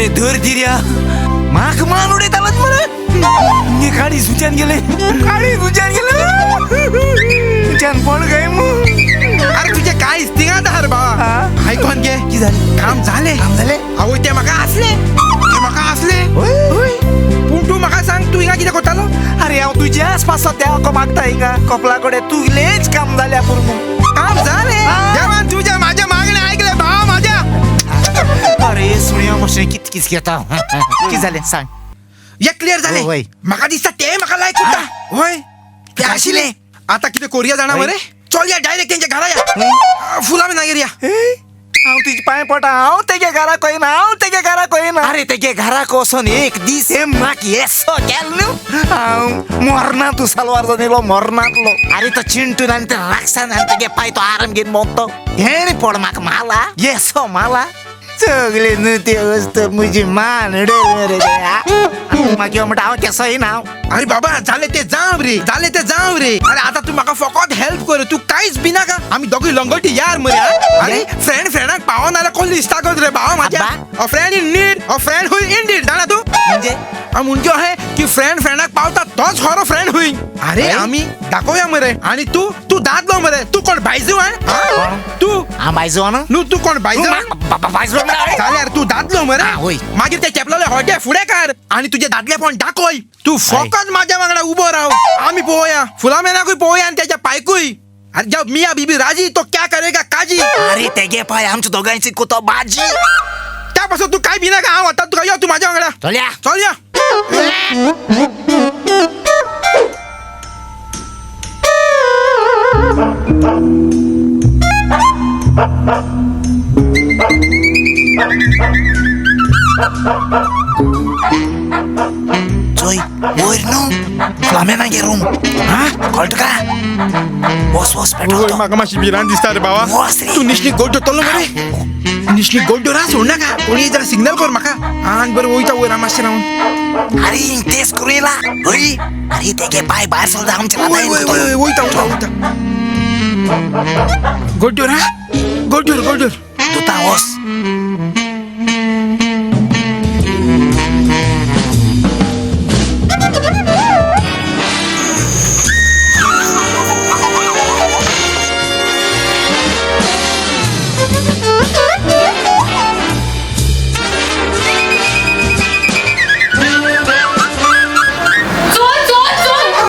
अरे धर दिर्या म्हाका मान उडयतालोच मरे. काळी सुच्यान गेले, काळी सुच्यान गेले, तुज्यान पण काय मग. अरे तुझे काय इस्तिंगा दार बाबा, आयकोन गे की जालें? काम जालें. काम जालें? आवय ते म्हाका आसले, ते म्हाका आसले. हय. पूण तूं म्हाका सांग, तूं हिंगा कितें करतालो? अरे हांव तुज्या आसपास सद्या मागता हिंगा कपला कडेन तुगलेंच काम जालें पुरो. काम जालें? देवान तुज्या म्हाज्या मागणें आयकलें भावा म्हाज्या. अरे सुण्या मातशें कितकीच घेता. कितें जालें सांग. हे क्लियर जालें. हय. म्हाका दिसता ते म्हाका लायक करता. हय ते आशिल्ले. आतां कितें कोरया जाणा मरे, चल या डायरेक्ट तेंच्या घरा या, फुलां नागेर या. हांव तुजे पांय पडटा, हांव तेगे घरा कोयना, हांव तेगे घरा कोयना. अरे तेगे घराक वचोन एक दीस हे म्हाका येसो केलो न्हू, हांव मरना तूं सालवार जालो मरनातलो. अरे तो चिंटून आनी ते राक्षसान आनी तेगे पांय तो आराम घेवन भोंवतो. हेणे पड म्हाका माला येसो माला सगळे न्हू ते वस्त म्हजी मान उडयली रे. मागीर म्हणटा हांव केसो येना हांव. अरे बाबा जालें ते जावं रे, जालें ते जावं रे. अरे आतां तूं म्हाका फकत हेल्प कर, तूं कांयच भिनाका. आमी दोगूय लंगोटी यार मरे. अरे फ्रेंड फ्रेंडाक पावना जाल्यार कसली इश्टागत रे भावा म्हाज्या. A friend in need, a friend who in need. जाणा तूं म्हणजे? म्हणजे अहें की फ्रेंड फ्रेंडाक पावता तोच खरो फ्रेंड हुई. अरे आमी दाखोवया मरे. आनी तूं तूं दादलो मरे, तूं कोण बायजू? तूं हांव बायजू न्हू, तूं कोण बायजू? बायजू जाल्यार तूं दादलो मरे. मागीर ते चेपलाले हॉटे फुडें कर आनी तुजें दादलेपण दाखय. तूं फकत म्हाज्या वांगडा उबो राव, आमी पळोवया फुलामेनाकूय पळोवया आनी तेच्या पायकूय. अरे जब मिया बीबी राजी तो क्या करेगा काजी. अरे तेगे पाय आमच्या दोगांची कुतो बाजी. त्या पासून तूं काय भिनाका, हांव वता तुका. यो तूं म्हाज्या वांगडा चलया चलया. चोय वयर न्हू फ्लामेनागे रूम. हा कळटा तुका? वस वस पेटो. म्हाका मातशी भिरांत दिसता रे बाबा. वस रे. तूं निश्णी गोड्डो तोलो मरे, निश्णी गोड्डो रा सोडनाका. कोणी जरा सिग्नल कर म्हाका. आनी बरें वयता वयर हांव मातशें रावन. अरे तेच करूं येयला. हय अरे तेगे पाय भायर सरता आमच्या वय वय वय वयता वयता वयता. गोड्डो रा, गोड्डोर गोड्डोर. तूं वस.